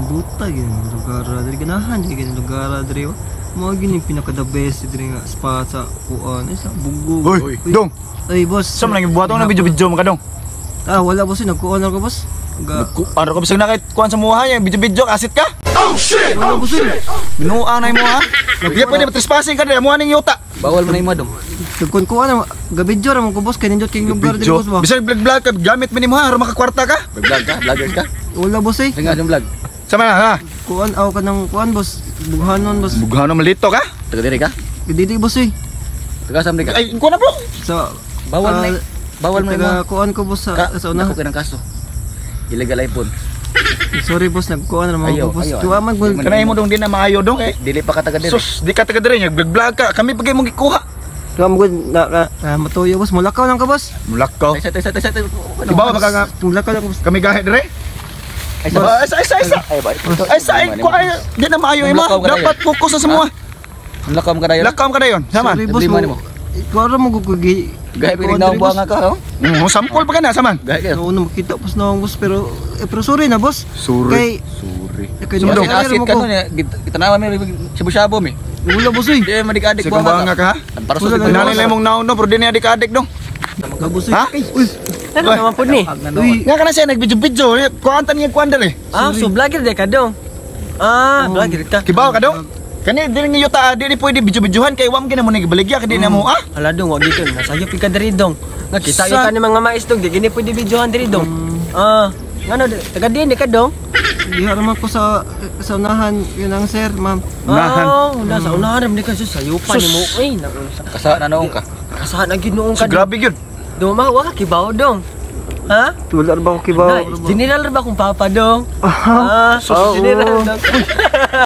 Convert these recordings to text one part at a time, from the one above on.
Buta gyud ang lugar diri, ganahan gyud ang lugar diri. Mao gyud yung pinaka the best diri nga spot sa kuan ay sa Bugo. Uy, dong. Ay, boss. Sa man nang buhaton na video-video mo ka, dong. Ah, wala, boss, nagkuan ako, boss. Ga Ano ko bisag na kay kuan sa muha niya, video-video asit ka? Wala, boss. Eh. Binuang na imo ha. Di pwede trespassing ka diri, muha ning yuta. Bawal man na imo, dong. Nagkuan kuan na gabidyo ra man ko, boss, kay nindot kay lugar diri, boss ba. Bisag vlog-vlog ka, gamit man nimo ha, aron makakwarta ka. Vlog ka, vlogger ka. Wala, boss eh. Tinga yung vlog. Sama na ha. Kuan aw ka ng kuan, boss. Bughanon, boss. Bughano malito ka. Taga diri ka? Dili, boss eh. Taga sa ka? Ay, kuan na bro. Sa Bawal ah, na bawal man taga imo. kuan ko, boss, sa Ka, sa una. Dako kay ng kaso. Illegal iPhone. Sorry, boss, nagkuan ra man Ayaw, ko, boss. ayaw, Tuwa man gud. Kanay mo dong di na maayo dong eh. Dili pa ka taga diri. Sus, di ka taga diri, nag-vlog ka. Kami pa kay mong gikuha. Tuwa man gud na matuyo, boss. Mulakaw lang ka, boss. Mulakaw. Ay, sa sa sa sa. Ibaw baka nga Mulakaw lang ka, boss. kami gahi dire. Ay, Ba, ay, sa isa, isa. Ay, ba. Ay sa ay ko ay di na maayo ima. Mulakaw ka na Dapat focus na sa muha. Lakaw ka dayon. Lakaw ka dayon. Saman. Sorry, boss. Problema Mo nimo. Kuan ra mo gud ko gi. Gahi kuan pinig na diri, boss. buanga ka, oh. Sampol pa ka na saman. Gahi kayo. Oo, na makita boss na boss, pero eh, pero sorry na, boss. Sorry. Kay Sorry. kay So, dong asit ka nun, eh. Kitanawan mi shabu-shabu mi. Wala, boss eh. Di madik-adik Sa buanga ka ha? Para sa Wala, wala. Pinali lang mong naon no, pero di na adik-adik dong. Na, boss eh. Ha? Uy, Ano naman po ni? uy. Nga ka na siya nag-video-video. Kuan tan niya kuan dere. Ah, so vlogger de ka dong. Ah, vlogger ka. Kibaw ka dong. Kani dili nga yuta di ni pwede video-videohan kay wam gina mo ni gibaligya kay di na mo ah. Hala dong, wag dito. Nasayop ka diri dong. Nga kita Sa- ka ni mga mais dong, di gini pwede videohan diri dong. Ah, ngano taga din ka dong? Diha raman ko sa unahan yun ang sir, ma'am. Unahan. Ah, una sa unahan ram ni ka sus sayupan Sus. nimo. Ay, naku. Kasa na noon ka. Kasahan na gid noon So, ka. Dong. grabe gyud. Dong ma, wa ka kibaw dong. Ha? Wala ra ba ko kibaw? Na, general ra ba akong papa dong? Ah, Sus. general dong.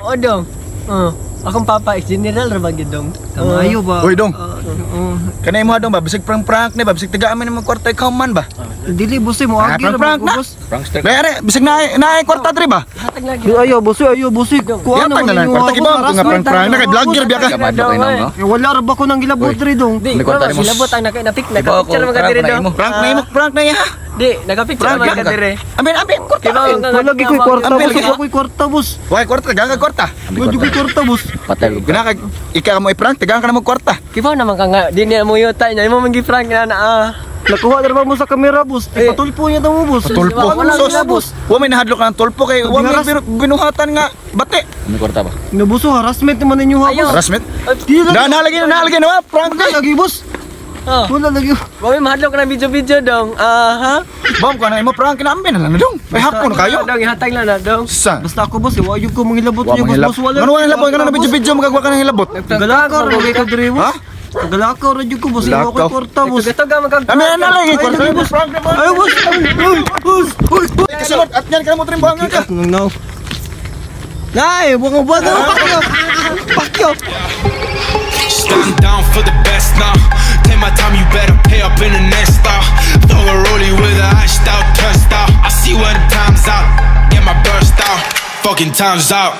Oo dong. Oh, akong papa is general ra ba gid dong? Maayo ba? Uy, dong. Ah, oo. Kanay mo dong ba bisag prank-prank ni ba bisag taga amin mo kwarta ikaw man ba. Dili, boss eh, mo Ah, agi ra prank, prank man ko, na. boss. Prankster. Bay are bisag na na kwarta diri ba. Hatag lagi. Di ayo, boss eh, ayo, boss eh. Kuan Yatag na lang kwarta kibaw ko nga prank-prank na kay vlogger biya ka. Kamad ba kayo noon, no? Eh, wala ra ba ko nang gilabot Uy. diri dong? Di, May kwarta wala ni mo. silabot ang naka napik Ibaw ko, naka-picture mga prank diri na dong. imo. Prank na imo, prank na iya. Di, naka-picture Prank mga ka. diri. Amin amin kwarta. Kibaw amin. ka. Wala gi koy kwarta, Ambel, boss. gi- Wala koy kwarta, boss. Why kwarta tagaan ka kwarta. Wala koy kwarta, boss. Patay ko. Gana ka ikaw mo i-prank tagaan ka na mo kwarta. Kibaw naman ka nga, di niya mo yuta niya, imo man gi-prank na na ah. Nakuha na ra ba mo sa kamera, boss? Eh. Ipatulpo niya daw mo, boss. Tulpo. Wala Sus, gila, boss. wa may nahadlok ka ng tulpo kay wa may binuhatan nga bate. May kwarta ba? Nabuso, harassment naman ninyo ha, Ayaw. boss. Harassment. Di lagi. Na lagi na lagi na prank Wala ni. lagi, boss. Oh. Wala lagi. Wa may mahadlok ka ng video-video dong. Ah, ha? Bam ko na imo prank na amin na lang na dong. Ay hapon na kayo. Dong, ihatag lang na dong. Sa. Basta ako, boss, eh, wa yun ko mangilabot Wa niyo, boss, manghilab. boss. Wala. Ano wa hilabot ka na video-video magagawa ka ng hilabot. Galakaw ra ka diri, Ha? boss. Galakaw ra jud ko, boss. Iwa Galakaw. ko'y kwarta, boss. Ito ka magkag. Amin na lagi kwarta boss. Prank na Ay, boss. Ay, boss. Uy, boss. Kasunod at yan ka na mo trim buhangan ka. Nang now. Nay, buwang buwang pakyo. Pakyo. Steady down for the best now. Take my time, you better pay up in the next style. Throw a rollie with a iced out turnstile. I see when the time's out. Get my burst out. Fucking time's out.